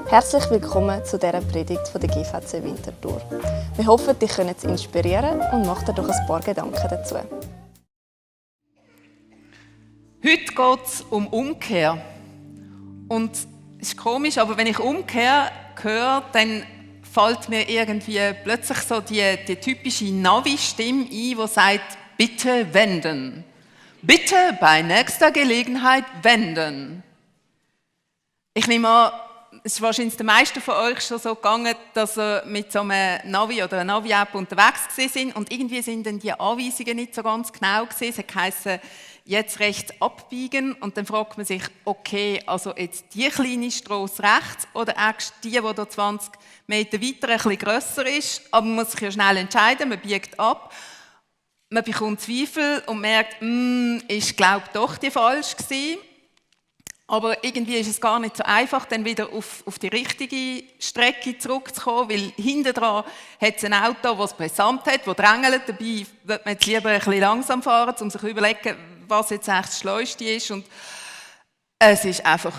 Herzlich willkommen zu dieser Predigt von der GVC Winterthur. Wir hoffen, dich zu inspirieren und mach dir doch ein paar Gedanken dazu. Heute geht es um Umkehr. Und es ist komisch, aber wenn ich Umkehr höre, dann fällt mir irgendwie plötzlich so die typische Navi-Stimme ein, die sagt, bitte wenden. Bitte bei nächster Gelegenheit wenden. Ich nehme an, es ist wahrscheinlich den meisten von euch schon so gegangen, dass ihr mit so einem Navi oder einer Navi-App unterwegs sind und irgendwie sind dann die Anweisungen nicht so ganz genau gewesen. Es heisst, jetzt rechts abbiegen und dann fragt man sich, okay, also jetzt die kleine Strasse rechts oder die da 20 Meter weiter ein bisschen grösser ist, aber man muss sich ja schnell entscheiden, man biegt ab, man bekommt Zweifel und merkt, ist glaube doch die falsch gewesen. Aber irgendwie ist es gar nicht so einfach, dann wieder auf die richtige Strecke zurückzukommen, weil hinten dran hat es ein Auto, das es brisant hat, das drängelt. Dabei wird man jetzt lieber ein bisschen langsam fahren, um sich zu überlegen, was jetzt echt das Schleuste ist. Und es ist einfach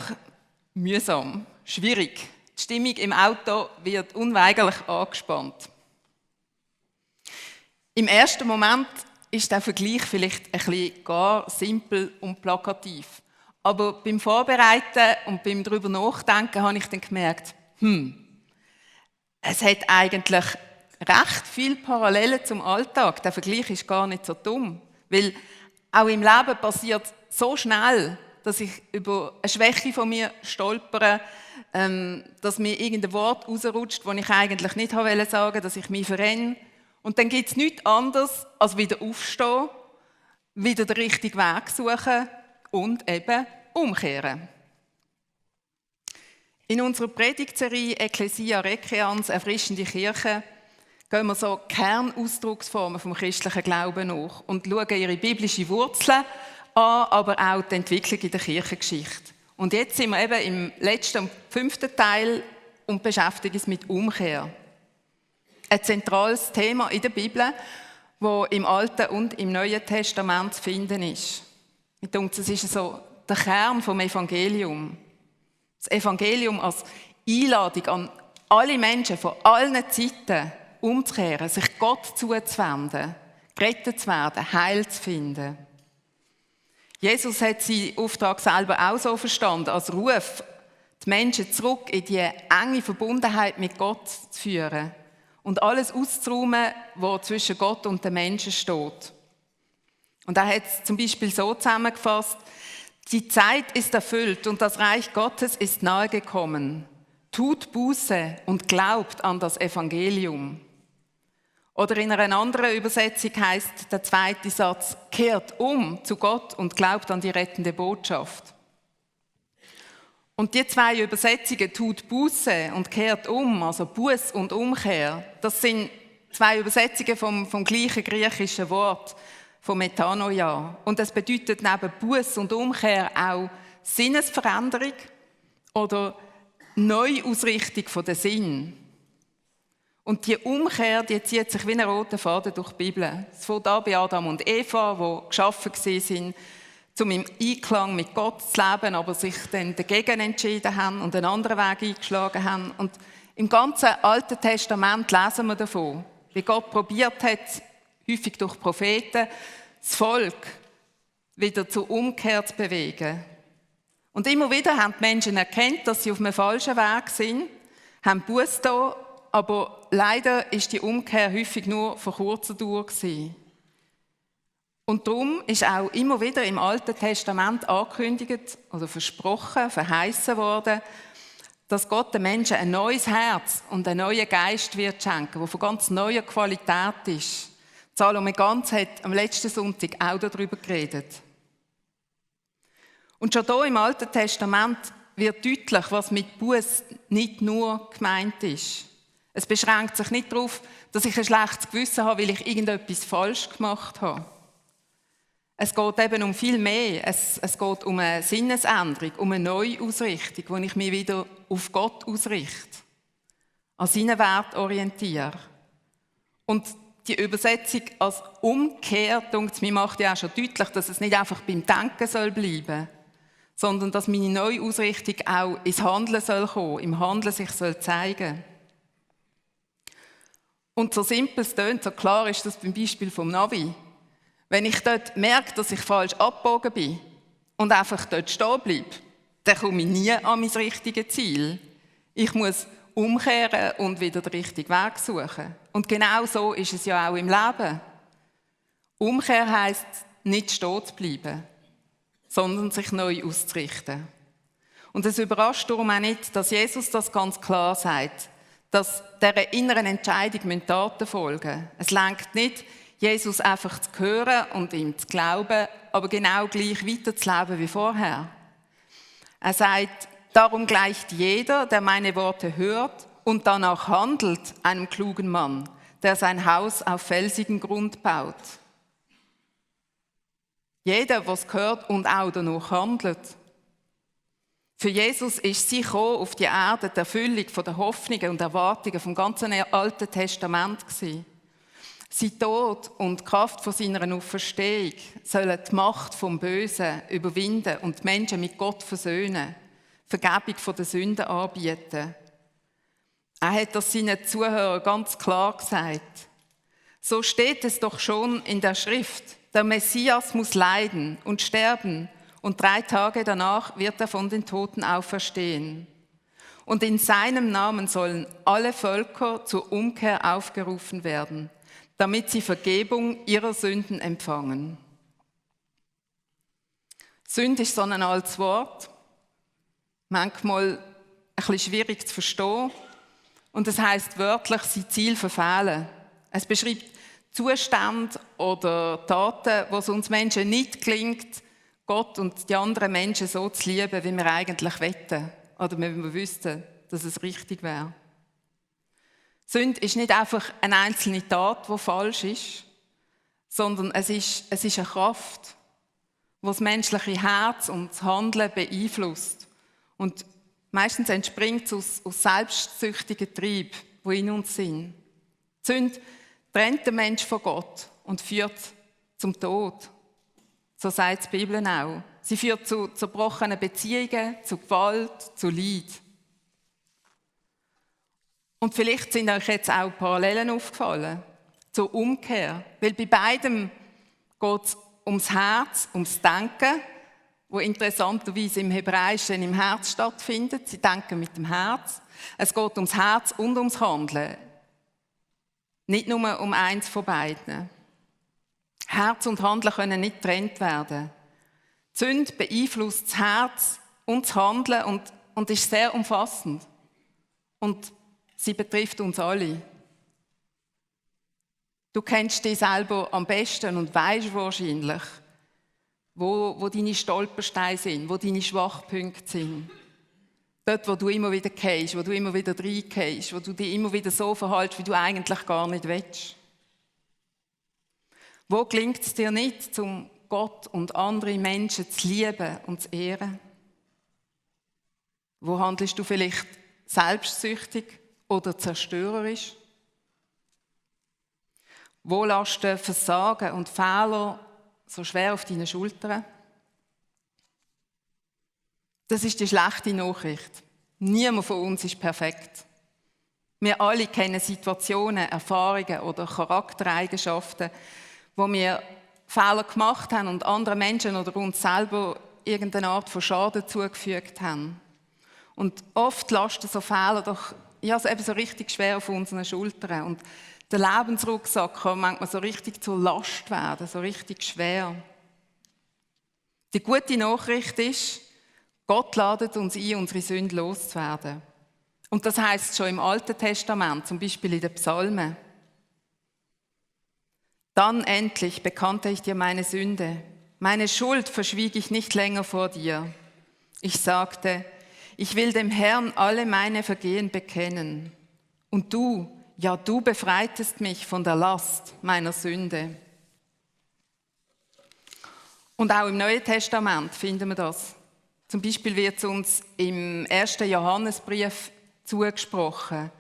mühsam, schwierig. Die Stimmung im Auto wird unweigerlich angespannt. Im ersten Moment ist der Vergleich vielleicht ein bisschen gar simpel und plakativ. Aber beim Vorbereiten und beim darüber nachdenken habe ich dann gemerkt, es hat eigentlich recht viele Parallelen zum Alltag. Der Vergleich ist gar nicht so dumm. Weil auch im Leben passiert so schnell, dass ich über eine Schwäche von mir stolpere, dass mir irgendein Wort rausrutscht, das ich eigentlich nicht sagen wollte, dass ich mich verrenne. Und dann gibt es nichts anderes, als wieder aufstehen, wieder den richtigen Weg suchen und eben umkehren. In unserer Predigtserie Ecclesia Requians, erfrischende Kirche, gehen wir so Kernausdrucksformen vom christlichen Glauben nach und schauen ihre biblischen Wurzeln an, aber auch die Entwicklung in der Kirchengeschichte. Und jetzt sind wir eben im letzten und 5. Teil und beschäftigen uns mit Umkehr. Ein zentrales Thema in der Bibel, das im Alten und im Neuen Testament zu finden ist. Ich denke, das ist so der Kern vom Evangelium. Das Evangelium als Einladung an alle Menschen von allen Zeiten umzukehren, sich Gott zuzuwenden, gerettet zu werden, Heil zu finden. Jesus hat seinen Auftrag selber auch so verstanden, als Ruf, die Menschen zurück in die enge Verbundenheit mit Gott zu führen und alles auszuräumen, was zwischen Gott und den Menschen steht. Und er hat es zum Beispiel so zusammengefasst: Die Zeit ist erfüllt und das Reich Gottes ist nahe gekommen. Tut Buße und glaubt an das Evangelium. Oder in einer anderen Übersetzung heißt der zweite Satz: Kehrt um zu Gott und glaubt an die rettende Botschaft. Und die zwei Übersetzungen, tut Buße und kehrt um, also Buß und Umkehr, das sind zwei Übersetzungen vom gleichen griechischen Wort, von Metanoia. Und das bedeutet neben Buß und Umkehr auch Sinnesveränderung oder Neuausrichtung von der Sinn. Und die Umkehr, die zieht sich wie ein roter Faden durch die Bibel. Es fängt an bei Adam und Eva, die geschaffen waren, um im Einklang mit Gott zu leben, aber sich dann dagegen entschieden haben und einen anderen Weg eingeschlagen haben. Und im ganzen Alten Testament lesen wir davon, wie Gott probiert hat, häufig durch Propheten, das Volk wieder zur Umkehr zu bewegen. Und immer wieder haben die Menschen erkannt, dass sie auf einem falschen Weg sind, haben Buße da, aber leider ist die Umkehr häufig nur von kurzer Dauer gewesen. Und darum ist auch immer wieder im Alten Testament angekündigt oder versprochen, verheißen worden, dass Gott den Menschen ein neues Herz und einen neuen Geist wird schenken, der von ganz neuer Qualität ist. Salome Ganz hat am letzten Sonntag auch darüber geredet. Und schon hier im Alten Testament wird deutlich, was mit Buß nicht nur gemeint ist. Es beschränkt sich nicht darauf, dass ich ein schlechtes Gewissen habe, weil ich irgendetwas falsch gemacht habe. Es geht eben um viel mehr. Es geht um eine Sinnesänderung, um eine Neuausrichtung, wo ich mich wieder auf Gott ausrichte, an seinen Wert orientiere. Und die Übersetzung als Umkehr, denke ich, mir macht ja auch schon deutlich, dass es nicht einfach beim Denken soll bleiben, sondern dass meine neue Ausrichtung auch ins Handeln soll kommen, im Handeln sich soll zeigen. Und so simpel es tönt, so klar ist das beim Beispiel vom Navi. Wenn ich dort merke, dass ich falsch abgebogen bin und einfach dort stehen bleibe, dann komme ich nie an mein richtiges Ziel. Ich muss umkehren und wieder den richtigen Weg suchen. Und genau so ist es ja auch im Leben. Umkehr heisst, nicht stehen zu bleiben, sondern sich neu auszurichten. Und es überrascht darum auch nicht, dass Jesus das ganz klar sagt, dass dieser inneren Entscheidung Taten folgen müssen. Es reicht nicht, Jesus einfach zu hören und ihm zu glauben, aber genau gleich weiterzuleben wie vorher. Er sagt, darum gleicht jeder, der meine Worte hört und danach handelt, einem klugen Mann, der sein Haus auf felsigen Grund baut. Jeder, der es hört und auch danach handelt. Für Jesus ist sie gekommen auf die Erde die Erfüllung der Hoffnungen und Erwartungen vom ganzen Alten Testament gewesen. Sein Tod und die Kraft von seiner Auferstehung sollen die Macht vom Bösen überwinden und die Menschen mit Gott versöhnen, Vergebung der Sünden anbieten. Er hat das seinen Zuhörern ganz klar gesagt. So steht es doch schon in der Schrift. Der Messias muss leiden und sterben und 3 Tage danach wird er von den Toten auferstehen. Und in seinem Namen sollen alle Völker zur Umkehr aufgerufen werden, damit sie Vergebung ihrer Sünden empfangen. Sünde ist so ein altes Wort, manchmal ein bisschen schwierig zu verstehen. Und es heisst wörtlich, sein Ziel verfehlen. Es beschreibt Zustände oder Taten, wo es uns Menschen nicht gelingt, Gott und die anderen Menschen so zu lieben, wie wir eigentlich wollen. Oder wie wir wüssten, dass es richtig wäre. Sünde ist nicht einfach eine einzelne Tat, die falsch ist, sondern es ist eine Kraft, die das menschliche Herz und das Handeln beeinflusst. Und meistens entspringt es aus selbstsüchtigen Trieben, die in uns sind. Die Sünde trennt den Menschen von Gott und führt zum Tod. So sagt die Bibel auch. Sie führt zu zerbrochenen Beziehungen, zu Gewalt, zu Leid. Und vielleicht sind euch jetzt auch Parallelen aufgefallen zur Umkehr. Weil bei beidem geht es ums Herz, ums Denken, wo interessanterweise im Hebräischen im Herz stattfindet. Sie denken mit dem Herz. Es geht ums Herz und ums Handeln. Nicht nur um eins von beiden. Herz und Handeln können nicht getrennt werden. Die Sünde beeinflusst das Herz und das Handeln und ist sehr umfassend. Und sie betrifft uns alle. Du kennst dich selber am besten und weißt wahrscheinlich, wo deine Stolpersteine sind, wo deine Schwachpunkte sind. Dort, wo du immer wieder fällst, wo du immer wieder reingehst, wo du dich immer wieder so verhältst, wie du eigentlich gar nicht willst. Wo gelingt es dir nicht, um Gott und andere Menschen zu lieben und zu ehren? Wo handelst du vielleicht selbstsüchtig oder zerstörerisch? Wo lasten Versagen und Fehler so schwer auf deinen Schultern? Das ist die schlechte Nachricht. Niemand von uns ist perfekt. Wir alle kennen Situationen, Erfahrungen oder Charaktereigenschaften, wo wir Fehler gemacht haben und anderen Menschen oder uns selber irgendeine Art von Schaden zugefügt haben. Und oft lasten so Fehler doch eben so richtig schwer auf unseren Schultern. Und der Lebensrucksack kann manchmal so richtig zur Last werden, so richtig schwer. Die gute Nachricht ist, Gott ladet uns ein, unsere Sünden loszuwerden. Und das heisst schon im Alten Testament, zum Beispiel in den Psalmen. Dann endlich bekannte ich dir meine Sünde. Meine Schuld verschwieg ich nicht länger vor dir. Ich sagte, ich will dem Herrn alle meine Vergehen bekennen. Und du befreitest mich von der Last meiner Sünde. Und auch im Neuen Testament finden wir das. Zum Beispiel wird es uns im 1. Johannesbrief zugesprochen.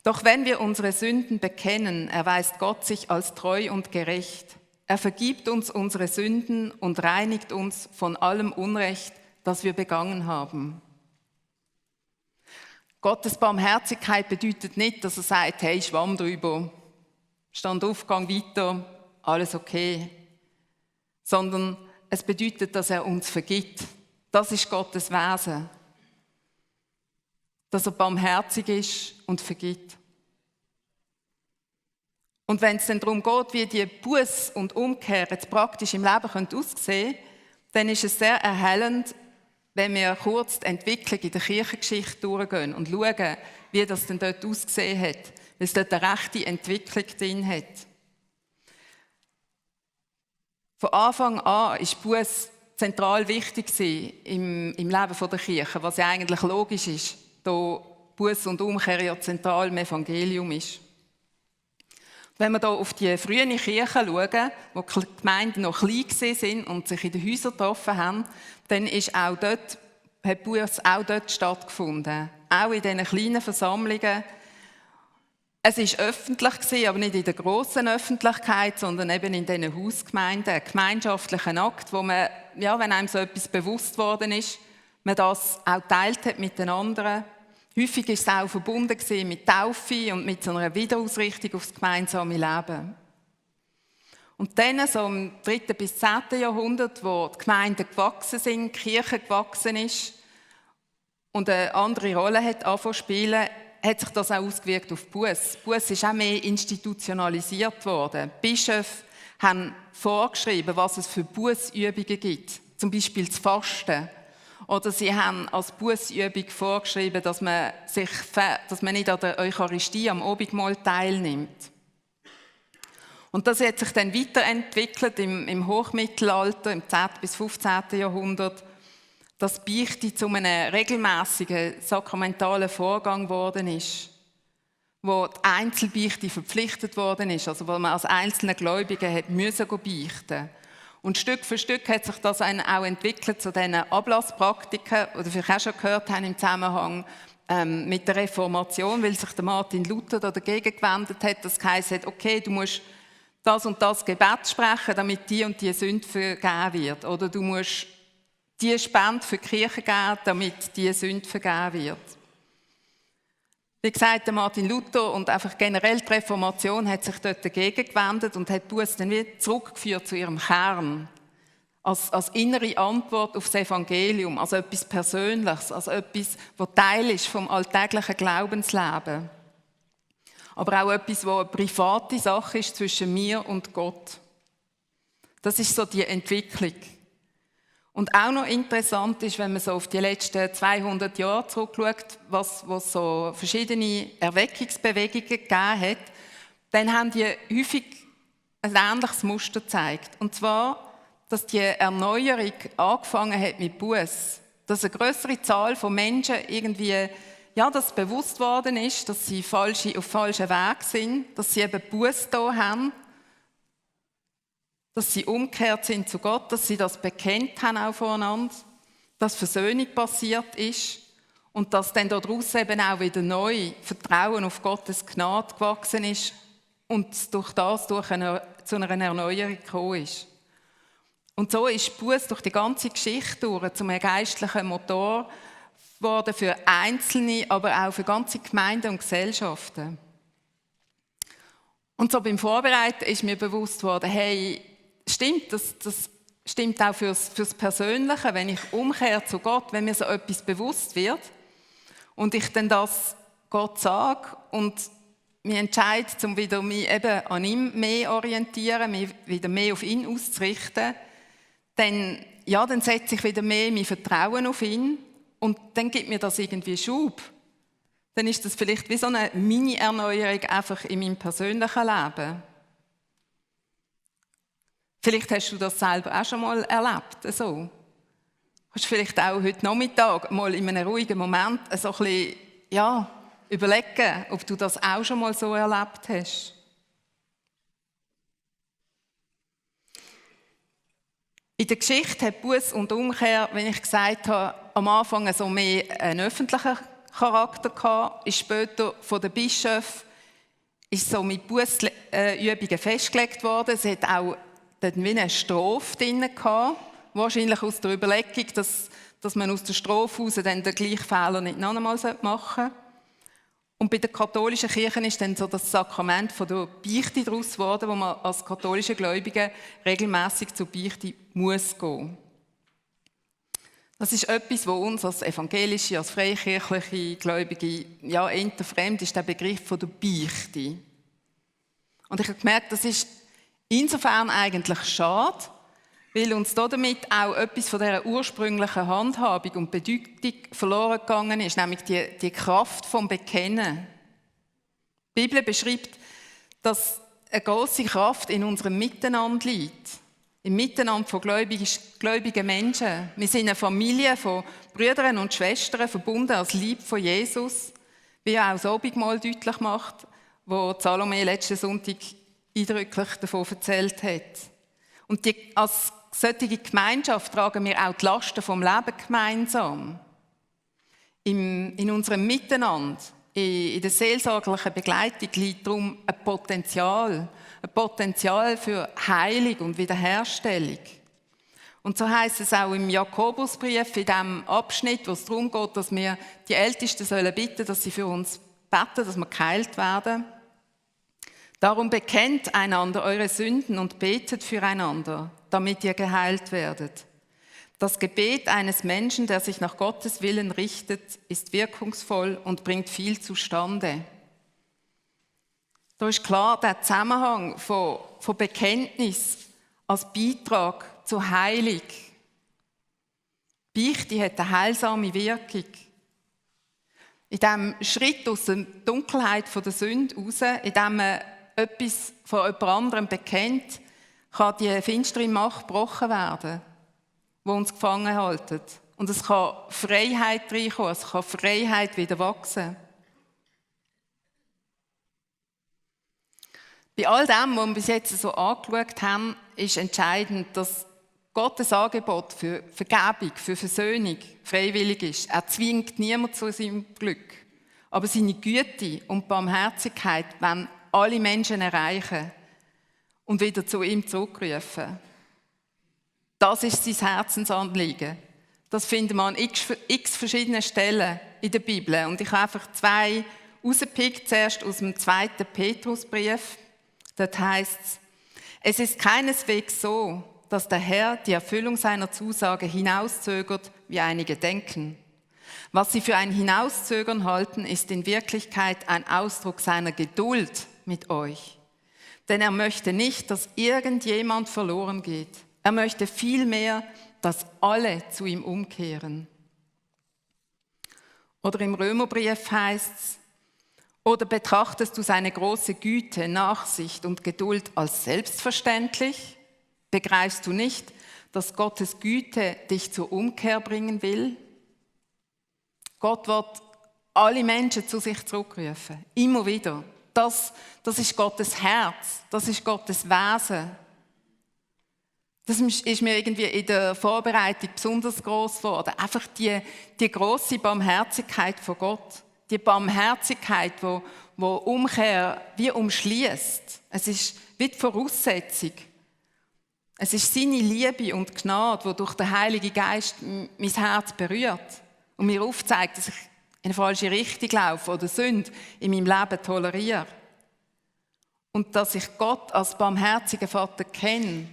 Doch wenn wir unsere Sünden bekennen, erweist Gott sich als treu und gerecht. Er vergibt uns unsere Sünden und reinigt uns von allem Unrecht das wir begangen haben. Gottes Barmherzigkeit bedeutet nicht, dass er sagt, hey, schwamm drüber, stand auf, gang weiter, alles okay. Sondern es bedeutet, dass er uns vergibt. Das ist Gottes Wesen. Dass er barmherzig ist und vergibt. Und wenn es dann darum geht, wie die Buß und Umkehr jetzt praktisch im Leben aussehen können, dann ist es sehr erhellend, wenn wir kurz die Entwicklung in der Kirchengeschichte durchgehen und schauen, wie das denn dort ausgesehen hat, weil es dort eine rechte Entwicklung drin hat. Von Anfang an war Buß zentral wichtig im Leben der Kirche, was ja eigentlich logisch ist, da Buß und Umkehr ja zentral im Evangelium ist. Wenn wir hier auf die frühen Kirchen schauen, wo die Gemeinden noch klein waren und sich in den Häusern getroffen haben, dann hat Buß auch dort stattgefunden. Auch in diesen kleinen Versammlungen. Es war öffentlich, aber nicht in der grossen Öffentlichkeit, sondern eben in diesen Hausgemeinden. Ein gemeinschaftlicher Akt, wo man, ja, wenn einem so etwas bewusst worden ist, man das auch teilt hat mit den anderen. Häufig war es auch verbunden mit Taufe und mit so einer Wiederausrichtung auf das gemeinsame Leben. Und dann, so im 3. bis 10. Jahrhundert, wo die Gemeinden gewachsen sind, die Kirche gewachsen ist und eine andere Rolle hat angefangen zu spielen, hat sich das auch ausgewirkt auf Buß. Buß ist auch mehr institutionalisiert worden. Die Bischöfe haben vorgeschrieben, was es für Bußübungen gibt. Zum Beispiel das Fasten. Oder sie haben als Bußübung vorgeschrieben, dass man nicht an der Eucharistie, am Abendmahl teilnimmt. Und das hat sich dann weiterentwickelt im Hochmittelalter, im 10. bis 15. Jahrhundert, dass Beichte zu einem regelmäßigen sakramentalen Vorgang geworden ist, wo die Einzelbeichte verpflichtet worden ist, also wo man als einzelne Gläubige beichten musste. Und Stück für Stück hat sich das auch entwickelt zu diesen Ablasspraktiken, oder vielleicht auch schon gehört haben im Zusammenhang mit der Reformation, weil sich der Martin Luther dagegen gewendet hat, dass es geheißen hat, okay, du musst das und das Gebet sprechen, damit die und die Sünde vergeben wird. Oder du musst die Spende für die Kirche geben, damit die Sünde vergeben wird. Wie gesagt, der Martin Luther und einfach generell die Reformation hat sich dort dagegen gewendet und hat Buß dann wieder zurückgeführt zu ihrem Kern. Als innere Antwort auf das Evangelium, als etwas Persönliches, als etwas, das Teil ist vom alltäglichen Glaubensleben. Aber auch etwas, das eine private Sache ist zwischen mir und Gott. Das ist so die Entwicklung. Und auch noch interessant ist, wenn man so auf die letzten 200 Jahre zurückschaut, was so verschiedene Erweckungsbewegungen gegeben hat, dann haben die häufig ein ähnliches Muster gezeigt. Und zwar, dass die Erneuerung angefangen hat mit Buß. Dass eine grössere Zahl von Menschen irgendwie, ja, dass bewusst worden ist, dass sie auf falschem Weg sind, dass sie eben Buß da haben, dass sie umgekehrt sind zu Gott, dass sie das bekennt haben auch voneinander, dass Versöhnung passiert ist und dass dann daraus eben auch wieder neu Vertrauen auf Gottes Gnade gewachsen ist und durch das zu einer Erneuerung gekommen ist. Und so ist Buß durch die ganze Geschichte durch zum geistlichen Motor geworden für Einzelne, aber auch für ganze Gemeinden und Gesellschaften. Und so beim Vorbereiten ist mir bewusst worden, hey, stimmt, das stimmt auch fürs Persönliche, wenn ich umkehre zu Gott, wenn mir so etwas bewusst wird und ich dann das Gott sage und mich entscheide, um wieder mich eben an ihm mehr orientieren, mich wieder mehr auf ihn auszurichten, dann setze ich wieder mehr mein Vertrauen auf ihn und dann gibt mir das irgendwie Schub. Dann ist das vielleicht wie so eine Mini-Erneuerung einfach in meinem persönlichen Leben. Vielleicht hast du das selber auch schon mal erlebt. So. Du kannst vielleicht auch heute Nachmittag mal in einem ruhigen Moment so ein bisschen, überlegen, ob du das auch schon mal so erlebt hast. In der Geschichte hat Buß und Umkehr, wie ich gesagt habe, am Anfang so mehr einen öffentlichen Charakter gehabt, ist später von den Bischöfen ist so mit Bußübungen festgelegt worden. Es hat auch dort wie eine Strophe drin gehabt, wahrscheinlich aus der Überlegung, dass man aus der Strophe heraus dann den gleichen Fehler nicht noch einmal machen sollte. Und bei der katholischen Kirche ist dann so das Sakrament von der Beichte daraus geworden, wo man als katholische Gläubige regelmäßig zur Beichte muss gehen. Das ist etwas, was uns als evangelische, als freikirchliche Gläubige ja eher fremd ist, der Begriff von der Beichte. Und ich habe gemerkt, das ist insofern eigentlich schade, weil uns damit auch etwas von dieser ursprünglichen Handhabung und Bedeutung verloren gegangen ist, nämlich die Kraft vom Bekennen. Die Bibel beschreibt, dass eine grosse Kraft in unserem Miteinander liegt. Im Miteinander von gläubigen Menschen. Wir sind eine Familie von Brüdern und Schwestern, verbunden als Lieb von Jesus, wie auch das Abendmahl deutlich macht, wo Salome letzten Sonntag eindrücklich davon erzählt hat. Und als solche Gemeinschaft tragen wir auch die Lasten vom Leben gemeinsam. In unserem Miteinander, in der seelsorgerlichen Begleitung liegt darum ein Potenzial für Heilung und Wiederherstellung. Und so heisst es auch im Jakobusbrief, in dem Abschnitt, wo es darum geht, dass wir die Ältesten sollen bitten, dass sie für uns beten, dass wir geheilt werden. Darum bekennt einander eure Sünden und betet füreinander, damit ihr geheilt werdet. Das Gebet eines Menschen, der sich nach Gottes Willen richtet, ist wirkungsvoll und bringt viel zustande. Da ist klar der Zusammenhang von Bekenntnis als Beitrag zur Heilung. Beichte hat eine heilsame Wirkung. In diesem Schritt aus der Dunkelheit der Sünde raus, in dem man etwas von jemand anderem bekennt, kann die finstere Macht gebrochen werden, die uns gefangen hält. Und es kann Freiheit reinkommen, es kann Freiheit wieder wachsen. Bei all dem, was wir bis jetzt so angeschaut haben, ist entscheidend, dass Gottes Angebot für Vergebung, für Versöhnung freiwillig ist. Er zwingt niemanden zu seinem Glück. Aber seine Güte und Barmherzigkeit wollen alle Menschen erreichen und wieder zu ihm zurückrufen. Das ist sein Herzensanliegen. Das findet man an x verschiedenen Stellen in der Bibel. Und ich habe einfach 2 rausgepickt, zuerst aus dem 2. Petrusbrief. Dort heisst es ist keineswegs so, dass der Herr die Erfüllung seiner Zusage hinauszögert, wie einige denken. Was sie für ein Hinauszögern halten, ist in Wirklichkeit ein Ausdruck seiner Geduld mit euch. Denn er möchte nicht, dass irgendjemand verloren geht. Er möchte vielmehr, dass alle zu ihm umkehren. Oder im Römerbrief heißt es, oder betrachtest du seine große Güte, Nachsicht und Geduld als selbstverständlich? Begreifst du nicht, dass Gottes Güte dich zur Umkehr bringen will? Gott wird alle Menschen zu sich zurückrufen, immer wieder. Das ist Gottes Herz, das ist Gottes Wesen. Das ist mir irgendwie in der Vorbereitung besonders gross geworden. Einfach die grosse Barmherzigkeit von Gott. Die Barmherzigkeit, die Umkehr wie umschließt. Es ist wie die Voraussetzung. Es ist seine Liebe und Gnade, die durch den Heiligen Geist mein Herz berührt und mir aufzeigt, dass ich in eine falsche Richtung laufe oder Sünde in meinem Leben toleriere. Und dass ich Gott als barmherzigen Vater kenne,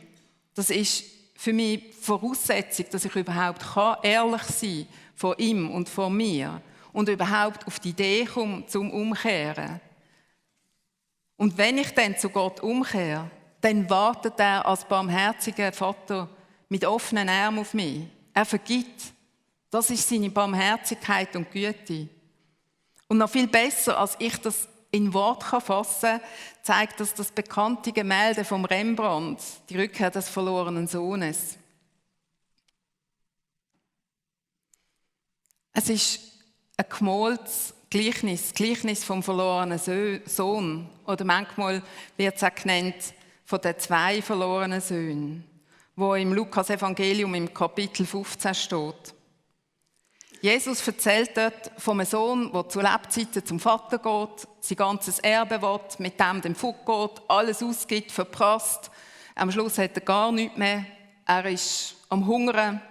das ist für mich die Voraussetzung, dass ich überhaupt ehrlich sein kann vor ihm und vor mir und überhaupt auf die Idee komme, zum Umkehren. Und wenn ich dann zu Gott umkehre, dann wartet er als barmherziger Vater mit offenen Armen auf mich. Er vergibt. Das ist seine Barmherzigkeit und Güte. Und noch viel besser, als ich das in Wort fassen kann, zeigt das bekannte Gemälde vom Rembrandt, die Rückkehr des verlorenen Sohnes. Es ist ein gemaltes Gleichnis vom verlorenen Sohn. Oder manchmal wird es auch genannt von den 2 verlorenen Söhnen, wo im Lukas-Evangelium im Kapitel 15 steht. Jesus erzählt dort von einem Sohn, der zu Lebzeiten zum Vater geht, sein ganzes Erbe will, mit dem Fug geht, alles ausgibt, verprasst. Am Schluss hat er gar nichts mehr er ist am Hungern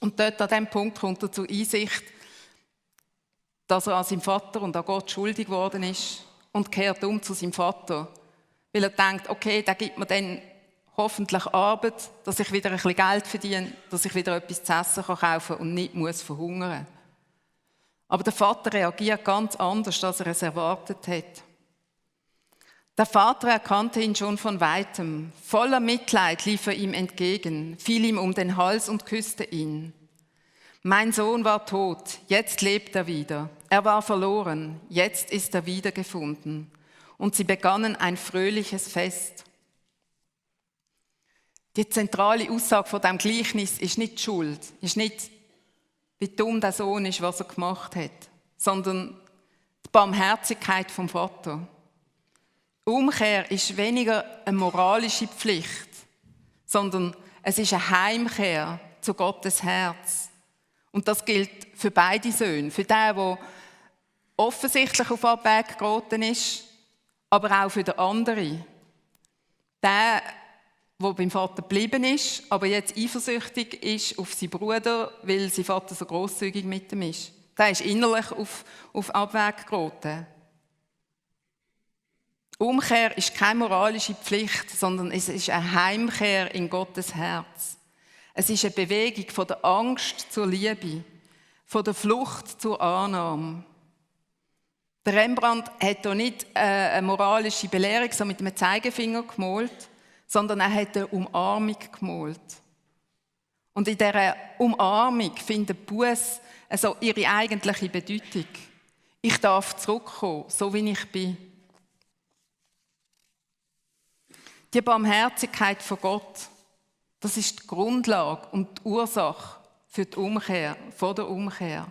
und dort an diesem Punkt kommt er zur Einsicht, dass er an seinem Vater und an Gott schuldig geworden ist und kehrt um zu seinem Vater, weil er denkt, okay, der gibt mir dann hoffentlich Arbeit, dass ich wieder ein bisschen Geld verdiene, dass ich wieder etwas zu essen kaufen kann und nicht muss verhungern. Aber der Vater reagiert ganz anders, als er es erwartet hat. Der Vater erkannte ihn schon von Weitem. Voller Mitleid lief er ihm entgegen, fiel ihm um den Hals und küsste ihn. Mein Sohn war tot, jetzt lebt er wieder. Er war verloren, jetzt ist er wiedergefunden. Und sie begannen ein fröhliches Fest. Die zentrale Aussage von diesem Gleichnis ist nicht die Schuld, ist nicht, wie dumm der Sohn ist, was er gemacht hat, sondern die Barmherzigkeit vom Vater. Umkehr ist weniger eine moralische Pflicht, sondern es ist eine Heimkehr zu Gottes Herz. Und das gilt für beide Söhne, für den, der offensichtlich auf Abweg geraten ist, aber auch für den anderen. Der beim Vater geblieben ist, aber jetzt eifersüchtig ist auf seinen Bruder, weil sein Vater so grosszügig mit ihm ist. Der ist innerlich auf Abweg geraten. Umkehr ist keine moralische Pflicht, sondern es ist eine Heimkehr in Gottes Herz. Es ist eine Bewegung von der Angst zur Liebe, von der Flucht zur Annahme. Der Rembrandt hat hier nicht eine moralische Belehrung so mit einem Zeigefinger gemalt, sondern er hat eine Umarmung gemalt. Und in dieser Umarmung findet Buß also ihre eigentliche Bedeutung. Ich darf zurückkommen, so wie ich bin. Die Barmherzigkeit von Gott, das ist die Grundlage und die Ursache für die Umkehr, vor der Umkehr.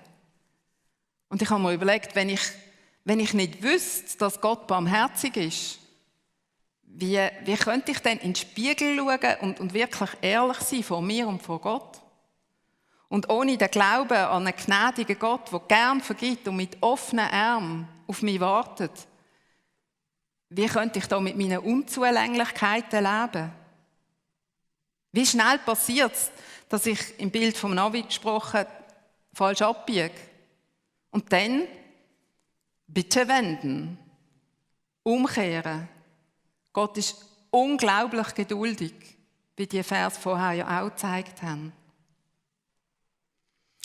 Und ich habe mir überlegt, wenn ich nicht wüsste, dass Gott barmherzig ist, wie könnte ich denn in den Spiegel schauen und wirklich ehrlich sein vor mir und vor Gott? Und ohne den Glauben an einen gnädigen Gott, der gern vergibt und mit offenen Armen auf mich wartet, wie könnte ich da mit meinen Unzulänglichkeiten leben? Wie schnell passiert es, dass ich im Bild vom Navi gesprochen falsch abbiege? Und dann bitte wenden, umkehren. Gott ist unglaublich geduldig, wie die Vers vorher ja auch gezeigt haben.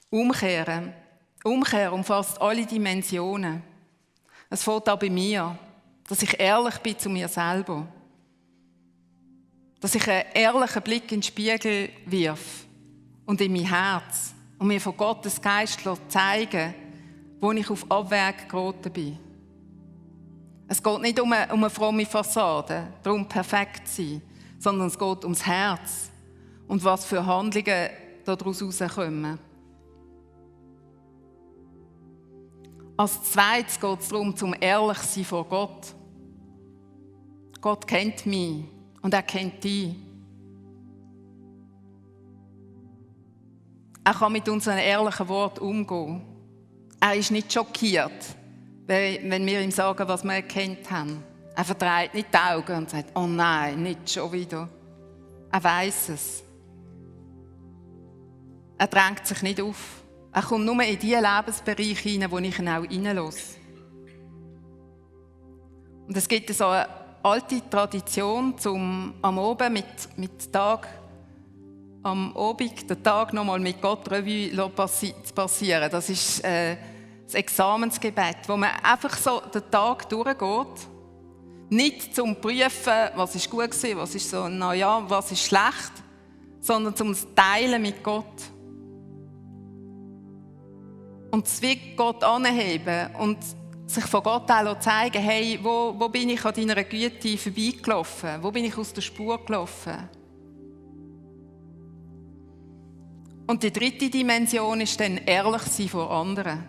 Umkehren. Umkehr umfasst alle Dimensionen. Es fängt auch bei mir, dass ich ehrlich bin zu mir selber. Dass ich einen ehrlichen Blick in den Spiegel wirf und in mein Herz und mir von Gottes Geist zeigen, wo ich auf Abweg geraten bin. Es geht nicht um eine fromme Fassade, darum perfekt zu sein, sondern es geht ums Herz und was für Handlungen daraus herauskommen. Als Zweites geht es darum, zum Ehrlichsein vor Gott. Gott kennt mich und er kennt dich. Er kann mit unseren ehrlichen Worten umgehen. Er ist nicht schockiert, wenn wir ihm sagen, was wir erkannt haben. Er verdreht nicht die Augen und sagt, oh nein, nicht schon wieder. Er weiss es. Er drängt sich nicht auf. Er kommt nur in die Lebensbereiche hinein, wo ich ihn auch reinlasse. Und es gibt so eine alte Tradition, am Abend mit Tag, am Abend den Tag nochmal mit Gott Revue zu passieren. Das ist das Examensgebet, wo man einfach so den Tag durchgeht. Nicht zum Prüfen, was ist gut gewesen, was ist so, naja, was ist schlecht, sondern zum Teilen mit Gott. Und es wie Gott anheben und sich von Gott auch zeigen, hey, wo bin ich an deiner Güte vorbeigelaufen? Wo bin ich aus der Spur gelaufen? Und die dritte Dimension ist dann ehrlich sein vor anderen.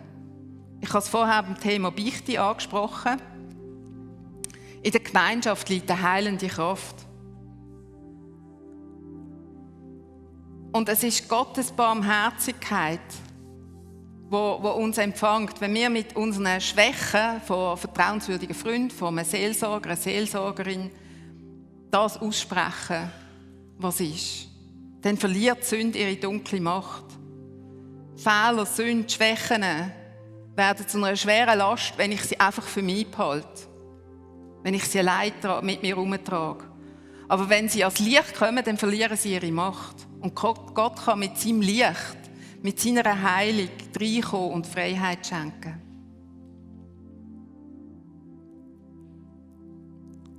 Ich habe es vorher beim Thema Beichte angesprochen. In der Gemeinschaft liegt eine heilende Kraft. Und es ist Gottes Barmherzigkeit, wo uns empfängt, wenn wir mit unseren Schwächen von vertrauenswürdigen Freunden, von einem Seelsorger, einer Seelsorgerin, das aussprechen, was ist. dann verliert die Sünde ihre dunkle Macht. Fehler, Sünden, Schwächen werden zu einer schweren Last, wenn ich sie einfach für mich behalte. Wenn ich sie allein mit mir herumtrage. Aber wenn sie ans Licht kommen, dann verlieren sie ihre Macht. Und Gott kann mit seinem Licht, mit seiner Heilung reinkommen und Freiheit schenken.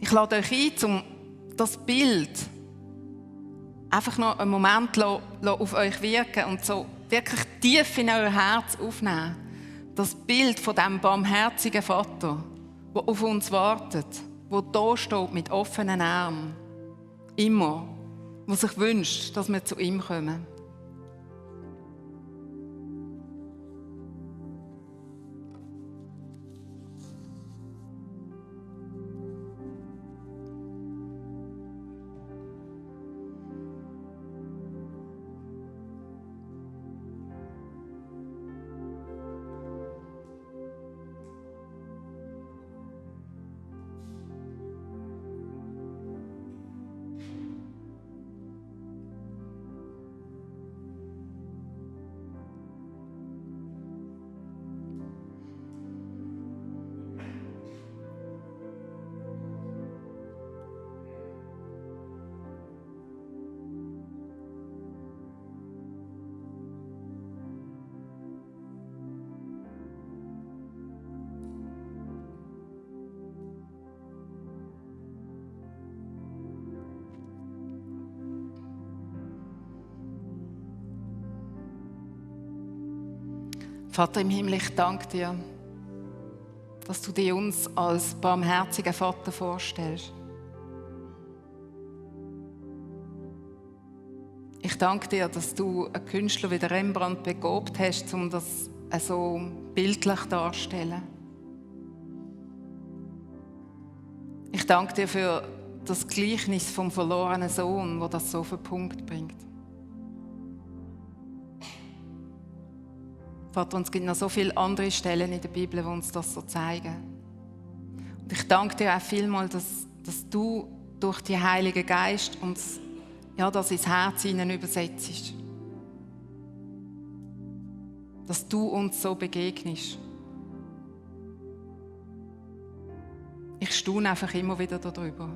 Ich lade euch ein, um das Bild einfach noch einen Moment auf euch wirken und so wirklich tief in euer Herz aufnehmen. Das Bild von diesem barmherzigen Vater, der auf uns wartet, der da steht mit offenen Armen. Immer. Der sich wünscht, dass wir zu ihm kommen. Vater im Himmel, ich danke dir, dass du dich uns als barmherzigen Vater vorstellst. Ich danke dir, dass du einen Künstler wie Rembrandt begabt hast, um das so bildlich darzustellen. Ich danke dir für das Gleichnis vom verlorenen Sohn, das das so auf den Punkt bringt. Vater, es gibt noch so viele andere Stellen in der Bibel, die uns das so zeigen. Und ich danke dir auch vielmals, dass du durch den Heiligen Geist uns das ins Herz hinein übersetzt. Dass du uns so begegnest. Ich staune einfach immer wieder darüber.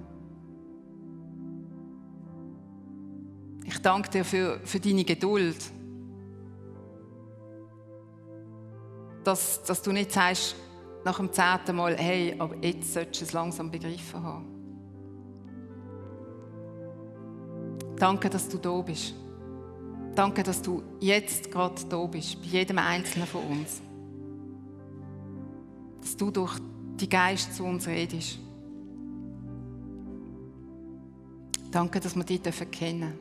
Ich danke dir für deine Geduld. Dass du nicht sagst, nach dem 10. Mal, hey, aber jetzt solltest du es langsam begriffen haben. Danke, dass du da bist. Danke, dass du jetzt gerade da bist, bei jedem Einzelnen von uns. Dass du durch die Geist zu uns redest. Danke, dass wir dich kennen dürfen.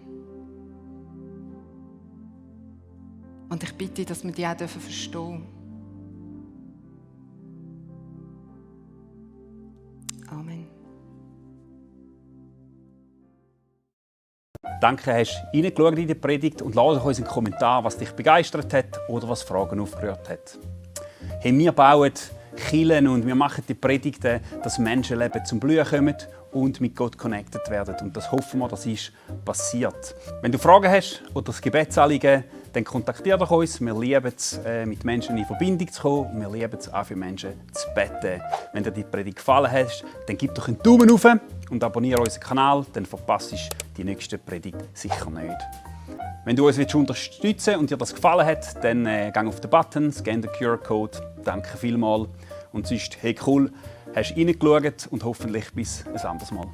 Und ich bitte, dass wir dich auch verstehen dürfen. Amen. Danke, hast du reingeschaut in die Predigt und lass uns einen Kommentar, was dich begeistert hat oder was Fragen aufgerührt hat. Hey, wir bauen Kirchen und wir machen die Predigten, dass Menschenleben zum Blühen kommen und mit Gott connected werden. Und das hoffen wir, das ist passiert. Wenn du Fragen hast oder das Gebetsanliegen, dann kontaktiere doch uns. Wir lieben es, mit Menschen in Verbindung zu kommen. Wir lieben es auch für Menschen zu beten. Wenn dir die Predigt gefallen hat, dann gib doch einen Daumen hoch und abonniere unseren Kanal, dann verpasst du die nächste Predigt sicher nicht. Wenn du uns unterstützen willst und dir das gefallen hat, dann geh auf den Button, scan den QR-Code. Danke vielmals. Und sonst, hey cool, hast du reingeschaut und hoffentlich bis ein anderes Mal.